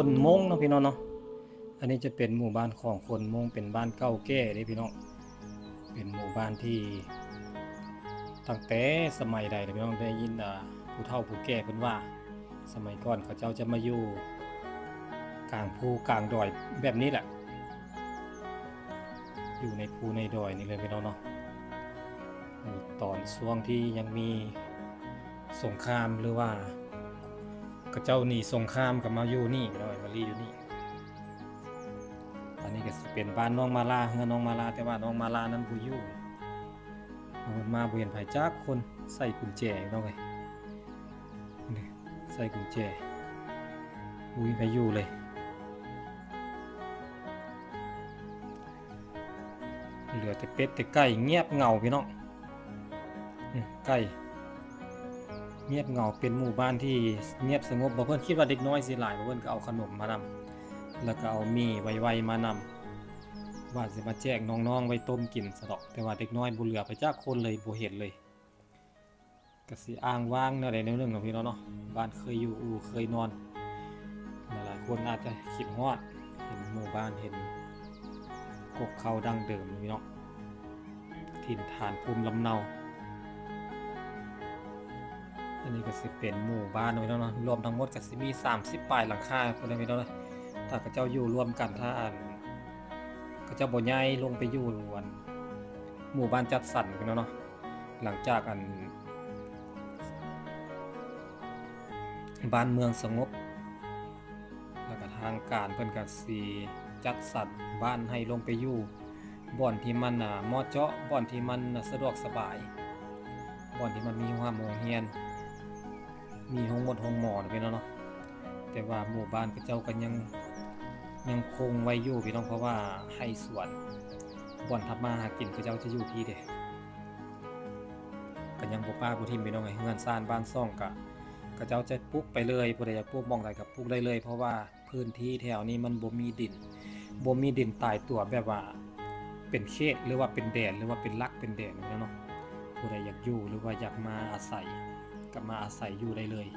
ຄົນມົ້ງເນາະພີ່ນ້ອງເນາະ. ອັນນີ້ຈະເປັນໝູ່ບ້ານຂອງຄົນມົ້ງ ເປັນບ້ານເກົ່າແກ່ເດ້ພີ່ນ້ອງ. ເປັນໝູ່ບ້ານທີ່ຕັ້ງແຕ່ສະໄໝໃດລະພີ່ນ້ອງ. ໄດ້ຍິນ ອ່າ ຜູ້ເຖົ້າຜູ້ແກ່ເພິ່ນວ່າ ສະໄໝກ່ອນເຂົາເຈົ້າຈະມາຢູ່ກາງພູກາງດອຍແບບນີ້ແຫຼະ ຢູ່ໃນພູໃນດອຍນີ້ເລີຍພີ່ນ້ອງເນາະ. ຕອນຊ່ວງທີ່ຍັງມີສົງຄາມ ຫຼືວ່າເຂົາເຈົ້າໜີສົງຄາມກໍມາຢູ່ນີ້ພີ່ນ້ອງ ມາລີ້ຢູ່ນີ້. ອັນນີ້ກໍຊິເປັນບ້ານນ້ອງມາລາ ເຮືອນນ້ອງມາລາ ແຕ່ວ່ານ້ອງມາລານັ້ນບໍ່ຢູ່. ເພິ່ນມາບໍ່ເຫັນໃຜຈັກຄົນ ໃສ່ກຸນແຈພີ່ນ້ອງເອີຍ. ນີ້ ໃສ່ກຸນແຈ ບໍ່ມີໃຜຢູ່ເລີຍ. ເຫຼືອແຕ່ເປັດແຕ່ໄກ່ ງຽບເຫງົາພີ່ນ້ອງ. ອືມ ໄກ່ ງຽບເຫງົາ ເປັນໝູ່ບ້ານທີ່ງຽບສະຫງົບ. ບໍ່ເພິ່ນຄິດວ່າເດັກນ້ອຍຊິຫຼາຍ ບໍ່ເພິ່ນກໍເອົາຂະໜົມມານຳ ແລ້ວກໍເອົາໝີ່ໄວໆມານຳ ວ່າຊິມາແຈກນ້ອງໆໄວ້ຕົ້ມກິນຊະດອກ. ແຕ່ວ່າເດັກນ້ອຍບໍ່ເຫຼືອໃຜຈັກຄົນເລີຍ ບໍ່ເຫັນເລີຍ. ກະຊິອ້າງວ້າງແນວໃດແນວໜຶ່ງເນາະພີ່ນ້ອງເນາະ. ບ້ານເຄີຍຢູ່ອູ່ເຄີຍນອນ ຫຼາຍໆຄົນອາດຈະຄິດຮອດ ເຫັນໝູ່ບ້ານ ເຫັນກົກເຄົ້າດັ້ງເດີມພີ່ນ້ອງ ຖິ່ນຖານພູມລຳເນົາ. ອັນນີ້ກະຊິເປັນໝູ່ບ້ານເນາະພີ່ນ້ອງເນາະ ລວມທັງໝົດກະຊິມີສາມສິບປາຍຫຼັງຄາພຸ້ນແຫຼະພີ່ນ້ອງເນາະ. ຖ້າເຂົາເຈົ້າຢູ່ລວມກັນ ຖ້າອັນ ເຂົາເຈົ້າບໍ່ຍ້າຍລົງໄປຢູ່ອັນ ໝູ່ບ້ານຈັດສັນພີ່ນ້ອງເນາະ ຫຼັງຈາກອັນ ບ້ານເມືອງສະຫງົບ ແລ້ວກະທາງການເພິ່ນກະຊິຈັດສັນບ້ານໃຫ້ລົງໄປຢູ່ບ່ອນທີ່ມັນ ອາ ເໝາະເຈາະ ບ່ອນທີ່ມັນ ອາ ສະດວກສະບາຍ ບ່ອນທີ່ມັນມີໂຮງຮ່ຳໂຮງຮຽນ ມີໂຮງໝົດໂຮງໝໍນະພີ່ນ້ອງເນາະ. ແຕ່ວ່າໝູ່ບ້ານເຂົາເຈົ້າກໍຍັງ ຍັງຄົງໄວ້ຢູ່ພີ່ນ້ອງ ເພາະວ່າໄຮ່ສວນ ບ່ອນທຳມາຫາກິນເຂົາເຈົ້າຈະຢູ່ພີ້ເດ້ ກໍຍັງບໍ່ປະບໍ່ຖິ້ມພີ່ນ້ອງເອີຍ. ເຮືອນຊານບ້ານຊ່ອງກໍ ເຂົາເຈົ້າຈະປຸກໄປເລີຍ ຜູ້ໃດຢາກປຸກໝ່ອງໃດກໍປຸກໄດ້ເລີຍ ເພາະວ່າພື້ນທີ່ແຖວນີ້ມັນບໍ່ມີດິນ ບໍ່ມີດິນຕາຍຕົວແບບວ່າເປັນເຂດ ຫຼືວ່າເປັນແດນ ຫຼືວ່າເປັນຫຼັກເປັນແດນຫັ້ນນະເນາະ. ຜູ້ໃດຢາກຢູ່ ຫຼືວ່າຢາກມາອາໄສ ກໍມາອາໄສຢູ່ໄດ້ເລີຍ.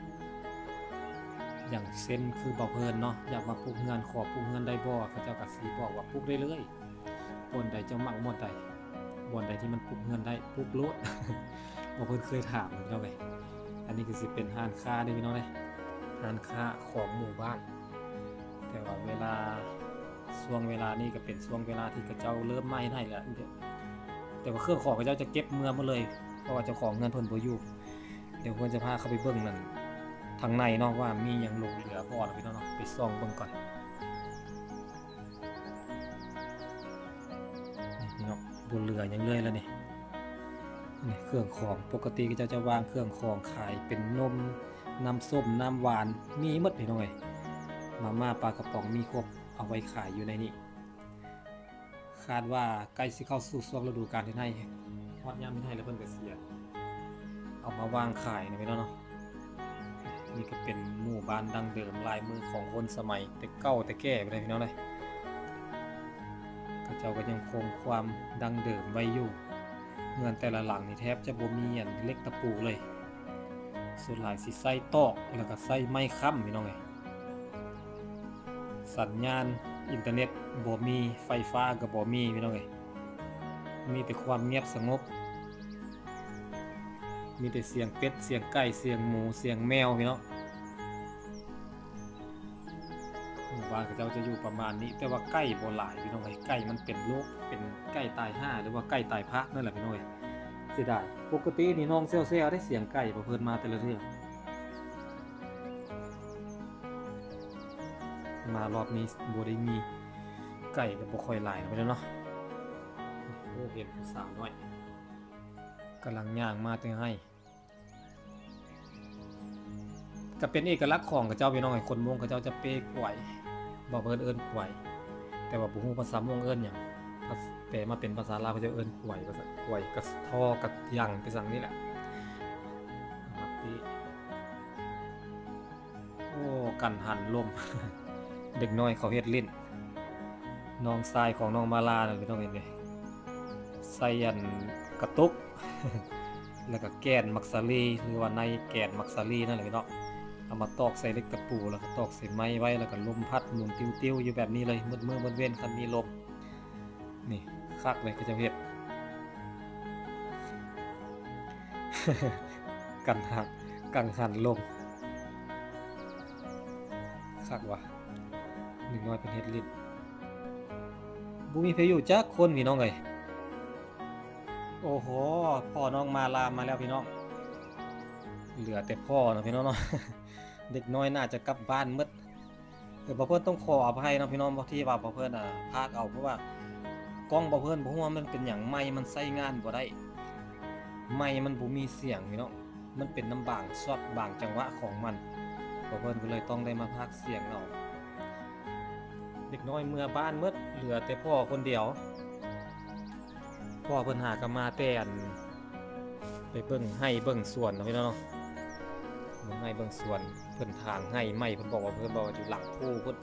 ຢ່າງເຊັ່ນຄືບ່າວເພີນເນາະ ຢາກມາປຸກເຮືອນ ຂໍປຸກເຮືອນໄດ້ບໍ່ ເຂົາເຈົ້າກໍຊິບອກວ່າປຸກໄດ້ເລີຍ. ບ່ອນໃດເຈົ້າມັກບ່ອນໃດ ບ່ອນໃດທີ່ມັນປຸກເຮືອນໄດ້ ປຸກໂລດ. ເພາະເພິ່ນເຄີຍຖາມພີ່ນ້ອງເອີຍ. ອັນນີ້ກໍຊິເປັນຮ້ານຄ້າເດ້ພີ່ນ້ອງເດ້ ຮ້ານຄ້າຂອງໝູ່ບ້ານ. ແຕ່ວ່າເວລາ ຊ່ວງເວລານີ້ກໍເປັນຊ່ວງເວລາທີ່ເຂົາເຈົ້າເລີ່ມມາເຮັດໃຫ້ແລ້ວ ແຕ່ວ່າເຄື່ອງຂອງເຂົາເຈົ້າຈະເກັບເມືອໝົດເລີຍ ເພາະວ່າເຈົ້າຂອງເຮືອນເພິ່ນບໍ່ຢູ່. ດຽວເພິ່ນຈະພາເຂົ້າໄປເບິ່ງນັ້ນ ທາງໃນເນາະ ວ່າມີຫຍັງຫຼົງເຫຼືອບໍ່ນະພີ່ນ້ອງເນາະ ໄປສ່ອງເບິ່ງກ່ອນ. ນີ້ພີ່ນ້ອງ ບໍ່ເຫຼືອຫຍັງເລີຍລະນີ້. ນີ້ເຄື່ອງຂອງ ປົກກະຕິເຂົາເຈົ້າຈະວາງເຄື່ອງຂອງຂາຍ ເປັນນົມ ນ້ຳສົ້ມ ນ້ຳຫວານ ມີໝົດພີ່ນ້ອງເອີຍ. ມາມ່າ ປາກະປ໋ອງ ມີຄົບ ເອົາໄວ້ຂາຍຢູ່ໃນນີ້. ຄາດວ່າໃກ້ຊິເຂົ້າສູ່ຊ່ວງລະດູການເຮັດໄຮ່ ຮອດຍາມເຮັດໄຮ່ແລ້ວເພິ່ນກະຊິເອົາມາວາງຂາຍນະພີ່ນ້ອງເນາະ. ນີ້ກໍເປັນໝູ່ບ້ານດັ້ງເດີມ ລາຍມືຂອງຄົນສະໄໝແຕ່ເກົ່າແຕ່ແກ່ພຸ້ນນະພີ່ນ້ອງເອີຍ. ເຂົາເຈົ້າກໍຍັງຄົງຄວາມດັ້ງເດີມໄວ້ຢູ່. ເຮືອນແຕ່ລະຫຼັງນີ້ແທບຈະບໍ່ມີອັນເຫຼັກຕະປູເລີຍ ສ່ວນຫຼາຍຊິໃຊ້ຕອກ ແລ້ວກໍໃຊ້ໄມ້ຄ້ຳພີ່ນ້ອງເອີຍ. ສັນຍານອິນເຕີເນັດບໍ່ມີ ໄຟຟ້າກໍບໍ່ມີພີ່ນ້ອງເອີຍ. ມີແຕ່ຄວາມງຽບສະຫງົບ ມີແຕ່ສຽງເປັດ ສຽງໄກ່ ສຽງໝູ ສຽງແມວພີ່ນ້ອງ. ໝູ່ບ້ານເຂົາເຈົ້າຈະຢູ່ປະມານນີ້ ແຕ່ວ່າໄກ່ບໍ່ຫຼາຍພີ່ນ້ອງເອີຍ. ໄກ່ມັນເປັນໂລກ ເປັນໄກ່ຕາຍຫ່າ ຫຼືວ່າໄກ່ຕາຍພາກນັ້ນແຫຼະພີ່ນ້ອງເອີຍ. ເສຍດາຍ ປົກກະຕິນີ້ນ້ອງແຊວໆເດ້ ສຽງໄກ່ ບໍ່ເພິ່ນມາແຕ່ລະເທື່ອ. ມາລອບນີ້ບໍ່ໄດ້ມີ ໄກ່ກໍບໍ່ຄ່ອຍຫຼາຍນະພີ່ນ້ອງເນາະ. ໂອ້ ເຫັນຜູ້ສາວນ້ອຍກຳລັງຍ່າງມາແຕ່ໄຮ່. ກໍເປັນເອກະລັກຂອງເຂົາເຈົ້າພີ່ນ້ອງເອີຍ. ຄົນມົ້ງເຂົາເຈົ້າຈະເປ້ກວາຍ ບໍ່ ເພິ່ນເອີ້ນກວາຍ ແຕ່ວ່າບໍ່ຮູ້ພາສາມົ້ງເອີ້ນຫຍັງ ພາສ- ແປມາເປັນພາສາລາວເຂົາເຈົ້າເອີ້ນກວາຍ ວ່າຊັ້ນ. ກວາຍກະທໍ ກະຍັງ ໄປສັງນີ້ແຫຼະ ມາເປ້. ໂອ້ ກັນຫັນລົມ ເດັກນ້ອຍເຂົາເຮັດຫຼິ້ນ. ນ້ອງຊາຍຂອງນ້ອງມາລານັ້ນ ພີ່ນ້ອງເຫັນເດ້ ໃສ່ອັນກະຕຸກ ແລ້ວກໍແກ່ນໝາກສາລີ ຫຼືວ່າໃນແກ່ນໝາກສາລີນັ້ນແຫຼະພີ່ນ້ອງ. ເອົາມາຕອກໃສ່ເຫຼັກຕະປູ ແລ້ວກໍຕອກໃສ່ໄມ້ໄວ້ ແລ້ວກໍລົມພັດໝູນຕິວໆຢູ່ແບບນີ້ເລີຍ ໝົດມື້ໝົດເວັນຄັນມີລົມ. ນີ້ ຄັກເລີຍ ເຂົາເຈົ້າເຮັດ ກັງຫັນ ກັງຫັນລົມ ຄັກວ່າ ເດັກນ້ອຍເພິ່ນເຮັດຫຼິ້ນ ບໍ່ມີໃຜຢູ່ຈັກຄົນພີ່ນ້ອງເອີຍ. ໂອ້ໂຫ ພໍ່ນ້ອງມາລາມາແລ້ວພີ່ນ້ອງ ເຫຼືອແຕ່ພໍ່ເນາະພີ່ນ້ອງເນາະ ເດັກນ້ອຍໜ້າຈະກັບບ້ານໝົດ. ເອີ ບ່າວເພິ່ນຕ້ອງຂໍອະໄພເນາະພີ່ນ້ອງ ທີ່ວ່າບ່າວເພິ່ນ ອ່າ ພາກເອົາ ເພາະວ່າກ້ອງບ່າວເພິ່ນບໍ່ຮູ້ວ່າມັນເປັນຫຍັງ ໄມມັນໃຊ້ງານບໍ່ໄດ້ ໄມມັນບໍ່ມີສຽງພີ່ນ້ອງ ມັນເປັນນຳບາງຊັອດບາງຈັງຫວະຂອງມັນ ບ່າວເພິ່ນກໍເລີຍຕ້ອງໄດ້ມາພາກສຽງເອົາ. ເດັກນ້ອຍເມືອບ້ານໝົດ ເຫຼືອແຕ່ພໍ່ຄົນດຽວ. ພໍ່ເພິ່ນຫາກໍມາແຕ່ ອັນ ໄປເບິ່ງໄຮ່ເບິ່ງສວນເນາະພີ່ນ້ອງເນາະ ເບິ່ງໄຮ່ເບິ່ງສວນ ເພິ່ນຖາງໄຮ່ໃໝ່ ເພິ່ນບອກວ່າ ເພິ່ນບອກວ່າຢູ່ຫຼັງພູພຸ້ນ.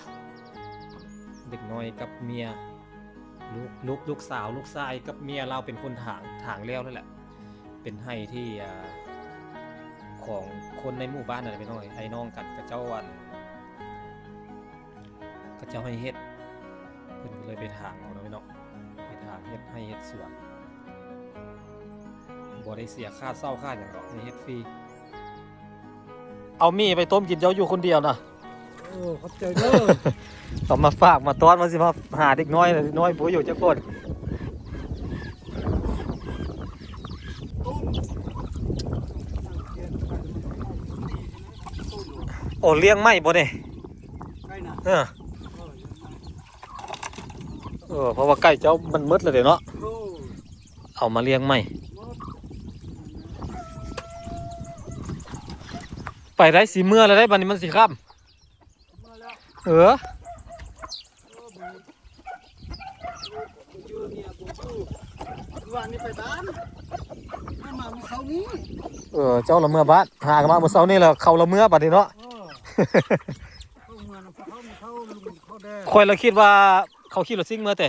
ເດັກນ້ອຍກັບເມຍ ລູກ ລູກ ລູກສາວ ລູກຊາຍກັບເມຍລາວເປັນຄົນຖາງ ຖາງແລ້ວນັ້ນແຫຼະ ເປັນໄຮ່ທີ່ ອ່າ ຂອງຄົນໃນໝູ່ບ້ານນັ້ນແຫຼະພີ່ນ້ອງເອີຍ ອ້າຍນ້ອງກັນ ເຂົາເຈົ້າ ອັນ ເຂົາເຈົ້າໃຫ້ເຮັດ ເພິ່ນກໍເລີຍໄປຖາງເອົາເນາະພີ່ນ້ອງ ໄປຖາງເຮັດໄຮ່ເຮັດສວນ ບໍ່ໄດ້ເສຍຄ່າເຊົ່າຄ່າຫຍັງດອກ ໃຫ້ເຮັດຟຣີ. ເອົາໝີ່ໄປຕົ້ມກິນ ເຈົ້າຢູ່ຄົນດຽວນະ. ໂອ້ ຂອບໃຈເດີ. ເອົາມາຝາກມາຕ້ອນ ວ່າຊິມາຫາເດັກນ້ອຍ ເດັກນ້ອຍບໍ່ຢູ່ຈັກຄົນ. ໂອ້ ລ້ຽງໄມ້ບໍ່ນີ້? ໄກ່ນະ? ເອີ ເອີ ເພາະວ່າໄກ່ເຈົ້າມັນໝົດແລ້ວເດ້ເນາະ. ໂອ້ ເອົາມາລ້ຽງໃໝ່. ໄປໄດ້ ຊິເມືອແລ້ວໄດ໋ ບັດນີ້ມັນຊິຄ່ຳ. ເອີ ວານນີ້ໄປບ້ານ ມາມື້ເຊົ້ານີ້. ເອີ ເຈົ້າລະເມືອບ້ານ ຫາກັນມາມື້ເຊົ້ານີ້ ແລ້ວເຂົາລະເມືອບັດນີ້ເນາະ. ເອີ ເຂົາເມືອນຳເຂົາ ເຂົາລຸງເຂົາແດ່. ຂ້ອຍລະຄິດວ່າເຂົາຂີ່ລົດຊິງເມືອແຕ່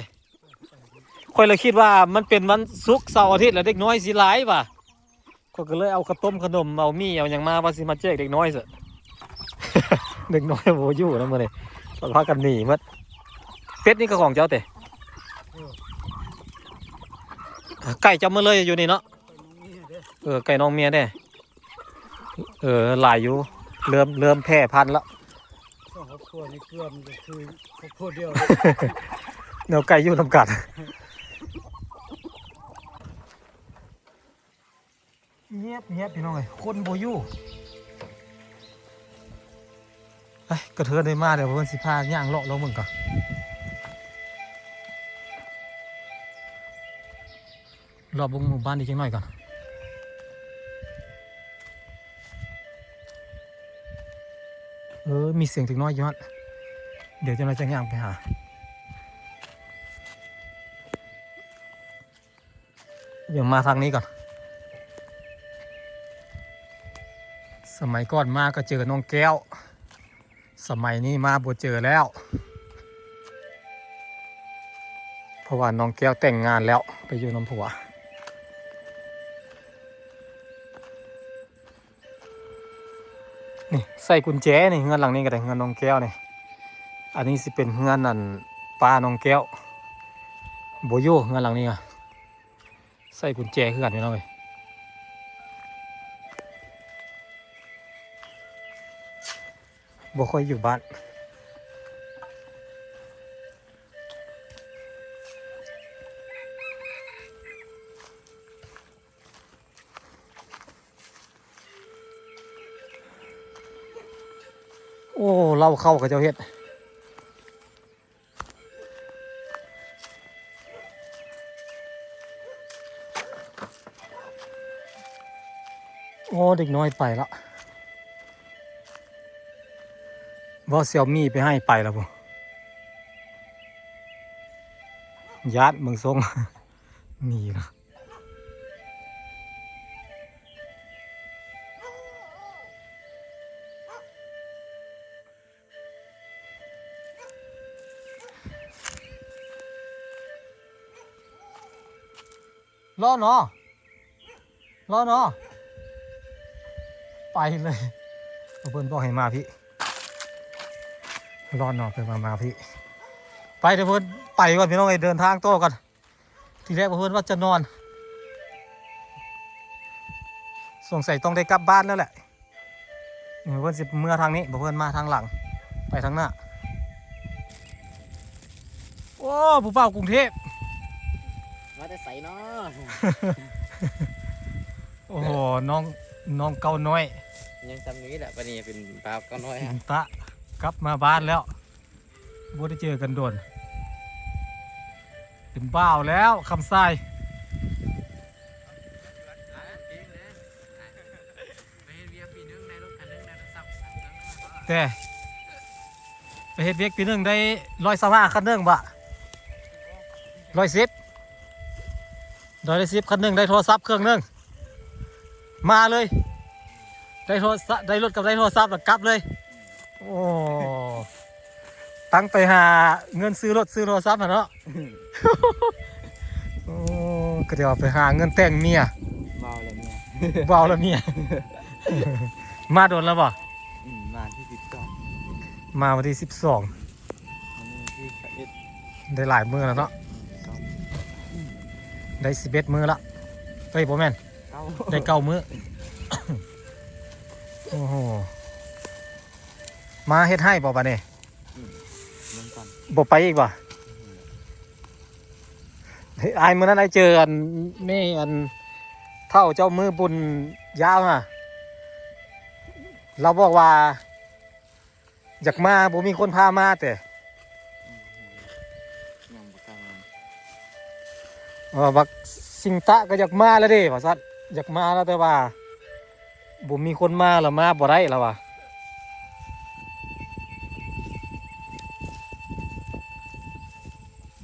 ຂ້ອຍລະຄິດວ່າມັນເປັນວັນສຸກ ເສົາ ອາທິດ ແລ້ວເດັກນ້ອຍຊິຫຼາຍວ່າ ຂ້ອຍກໍເລີຍເອົາເຂົ້າຕົ້ມຂະໜົມ ເອົາໝີ່ ເອົາຫຍັງມາ ວ່າຊິມາແຈກເດັກນ້ອຍຊະ. ເດັກນ້ອຍບໍ່ຢູ່ນຳມື້ນີ້ ເພິ່ນພາກັນໜີໝົດ. ເປັດນີ້ກໍຂອງເຈົ້າເຕ? ເອີ ໄກ່ເຈົ້າໝົດເລີຍຢູ່ນີ້ເນາະ. ເອີ ໄກ່ນ້ອງເມຍເດ້. ເອີ ຫຼາຍຢູ່ ເລີ່ມ ເລີ່ມແຜ່ພັນລະ. ສອງຄອບຄົວນີ້ເກືອບມັນກໍຄືຄອບຄົວດຽວ ແນວໄກ່ຢູ່ນຳກັນ. ງຽບໆ ພີ່ນ້ອງເອີຍ ຄົນບໍ່ຢູ່. ໄປ ກະເທີນໄດ້ມາແລ້ວ ເພິ່ນຊິພາຍ່າງເລາະລອງເບິ່ງກ່ອນ. ລອບເບິ່ງໝູ່ບ້ານອີກຈັກໜ້ອຍກ່ອນ. ເອີ ມີສຽງເດັກນ້ອຍຢູ່ຫັ້ນ ດຽວຈັກໜ້ອຍຈະຍ່າງໄປຫາ. ດຽວມາທາງນີ້ກ່ອນ. ສະໄໝກ່ອນມາກໍເຈີນ້ອງແກ້ວ. ສະໄໝນີ້ມາບໍ່ເຈີແລ້ວ ເພາະວ່ານ້ອງແກ້ວແຕ່ງງານແລ້ວ ໄປຢູ່ນຳຜົວ. ນີ້ໃສ່ກຸນແຈນີ້ ເຮືອນຫຼັງນີ້ກໍໄດ້ ເຮືອນນ້ອງແກ້ວນີ້. ອັນນີ້ຊິເປັນເຮືອນ ອັນ ປ້ານ້ອງແກ້ວ ບໍ່ຢູ່ເຮືອນຫຼັງນີ້ ໃສ່ກຸນແຈເຮືອນ ພີ່ນ້ອງເອີຍ. ບໍ່ຄ່ອຍຢູ່ບ້ານ. ໂອ້ ເລົ້າເຂົ້າເຂົາເຈົ້າເຮັດ. ໂອ້ ເດັກນ້ອຍໄປລະ ເວົ້າຊິເອົາໝີ່ໄປໃຫ້ ໄປລະພຸ້ນ ຢ້ານເບິ່ງຊົງ ໜີລະ. ລໍເນາະ ລໍເນາະ ໄປເລີຍ. ເພິ່ນບອກໃຫ້ມາພີ້ ລອດເນາະ ເພິ່ນວ່າມາພີ້. ໄປເດີ ເພິ່ນໄປກ່ອນ ພີ່ນ້ອງເອີຍ ເດີນທາງຕໍ່ກ່ອນ. ທີແລກເພິ່ນວ່າຈະນອນ ສົງໄສຕ້ອງໄດ້ກັບບ້ານແລ້ວແຫຼະ. ນີ້ເພິ່ນຊິເມືອທາງນີ້ ບໍ່ ເພິ່ນມາທາງຫຼັງ ໄປທາງໜ້າ. ໂອ້ ຜູ້ບ່າວກຸງເທບ ມາແຕ່ໃສເນາະ? ໂອ້ໂຫ ນ້ອງ ນ້ອງເກົ້ານ້ອຍ ຍັງຊ່ຳນີ້ແຫຼະ ບັດນີ້ເປັນບ່າວເກົ້ານ້ອຍ ຕະ ກັບມາບ້ານແລ້ວ. ບໍ່ໄດ້ເຈີກັນດົນ ເປັນບ່າວແລ້ວ ຄຳຊາຍ. ແຕ່ໄປເຮັດວຽກປີໜຶ່ງໄດ້ຮ້ອຍຊາວຫ້າ ຄັນໜຶ່ງບະ ຮ້ອຍສິບ ໄດ້ ໄດ້ສິບ ຄັນໜຶ່ງ ໄດ້ໂທລະສັບເຄື່ອງໜຶ່ງ ມາເລີຍ ໄດ້ໂທລະສັບ ໄດ້ລົດກັບໄດ້ໂທລະສັບ ແລ້ວກັບເລີຍ. ໂອ້ ຕັ້ງໄປຫາເງິນຊື້ລົດຊື້ໂທລະສັບຫັ້ນເນາະ. ໂອ້ ກໍດຽວໄປຫາເງິນແຕ່ງເມຍ ເວົ້າແລ້ວເມຍ ເວົ້າແລ້ວເມຍ. ມາດົນແລ້ວບໍ່? ອືມ ມາວັນທີສິບສອງ ມາວັນທີສິບສອງ ວັນທີສິບເອັດ ໄດ້ຫຼາຍມື້ແລ້ວເນາະ ອືມ ໄດ້ສິບເອັດມື້ລະ ເອີຍ ບໍ່ແມ່ນ ເກົ້າ ໄດ້ເກົ້າມື້. ໂອ້ໂຫ ມາເຮັດໄຮ່ບໍ່ບາດນີ້? ອືມ ເບິ່ງກ່ອນ ບໍ່ໄປອີກບໍ່? ອືມ ເຮີ້ຍ ອ້າຍ ມື້ນັ້ນອ້າຍເຈີອັນນີ້ ອັນເຖົ້າເຈົ້າມື້ບຸນຍາວຫັ້ນ ລາວບອກວ່າ ຢາກມາ ບໍ່ມີຄົນພາມາແຕ່ ຍັງບໍ່ກ້າມາ. ເອີ ບັກສິງຕະກໍຢາກມາແລ້ວເດ້ ວ່າຊັ້ນ ຢາກມາແລ້ວ ແຕ່ວ່າບໍ່ມີຄົນມາ ລະມາບໍ່ໄດ້ ລະວ່າ.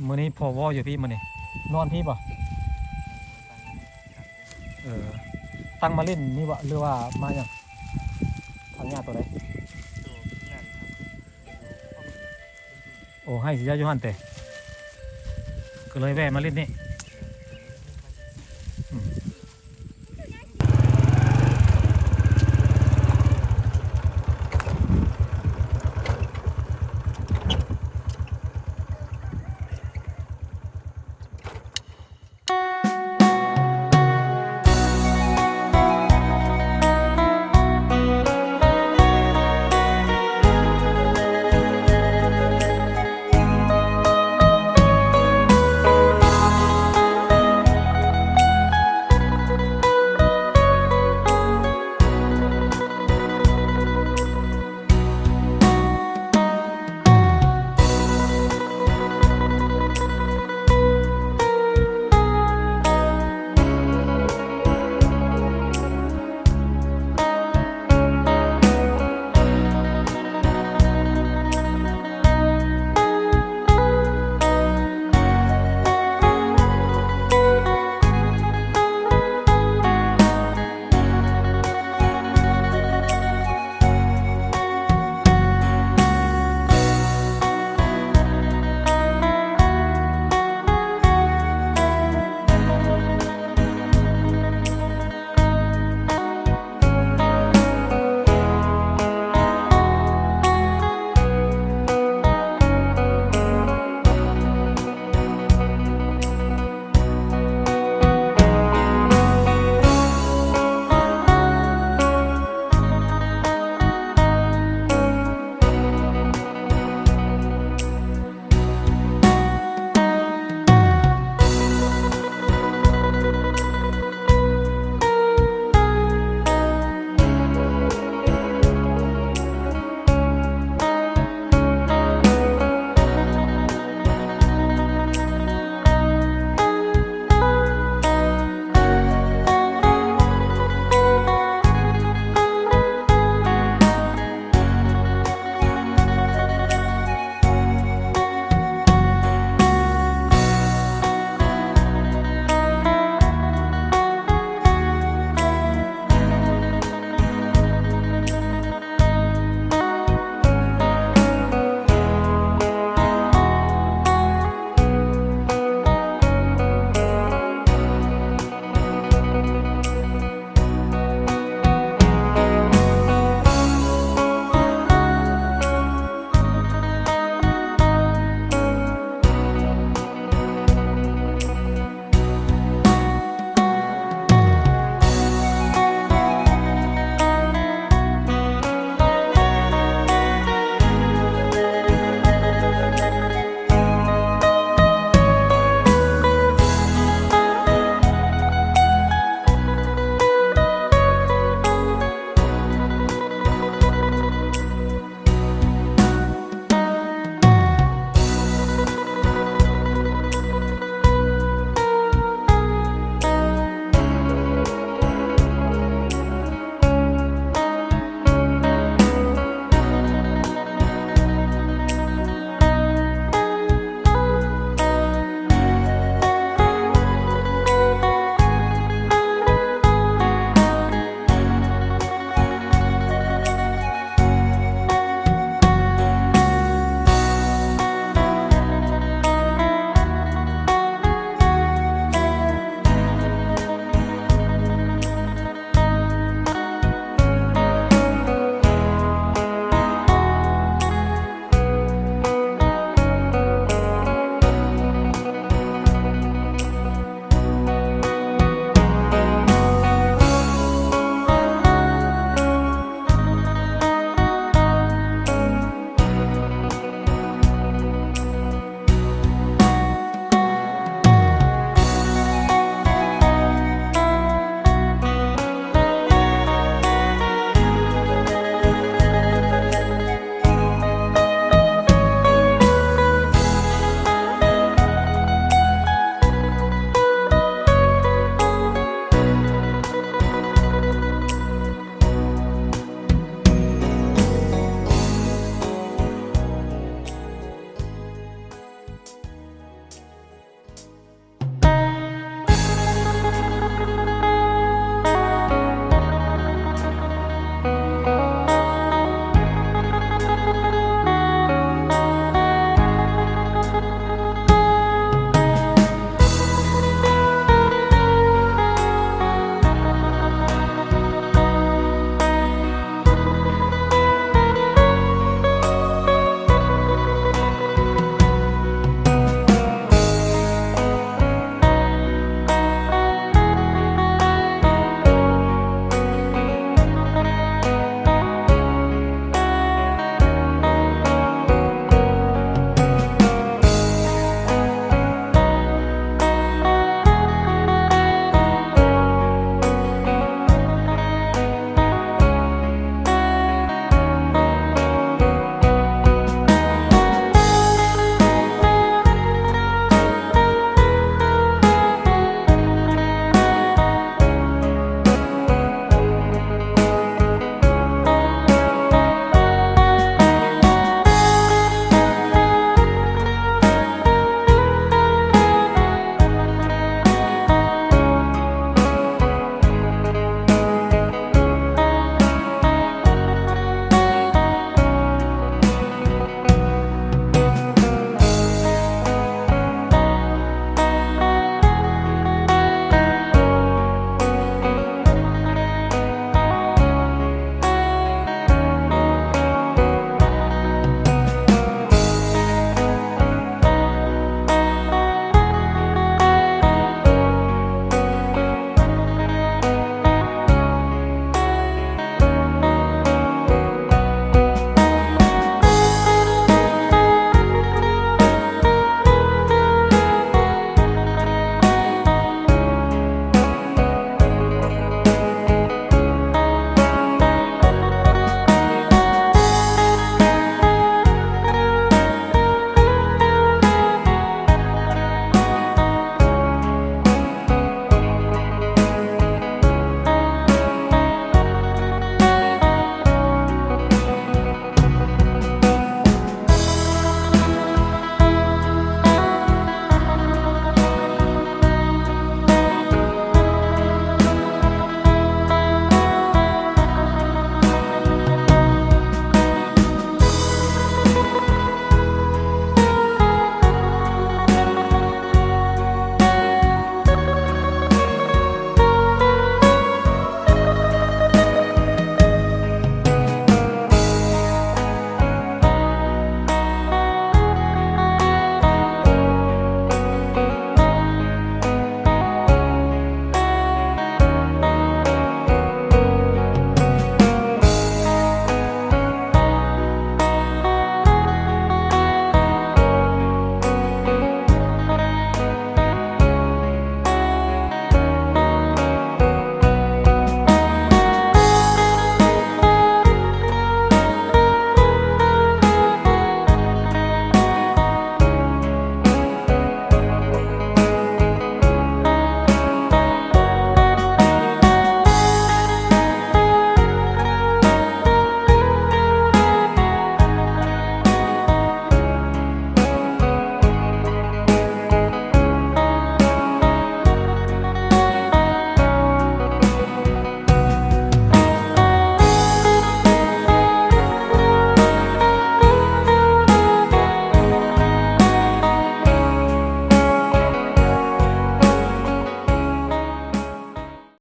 ມື້ນີ້ພໍ່ວໍຢູ່ພີ້ ມື້ນີ້ນອນພີ້ບໍ່? ເອີ ຕັ້ງມາຫຼິ້ນນີ້ບໍ່ ຫຼືວ່າມາຫຍັງ? ທາງຍາໂຕໃດ? ໂອ້ ໃຫ້ຊິເຈົ້າຢູ່ຫັ້ນເຕະ ກໍເລີຍແວ່ມາຫຼິ້ນນີ້.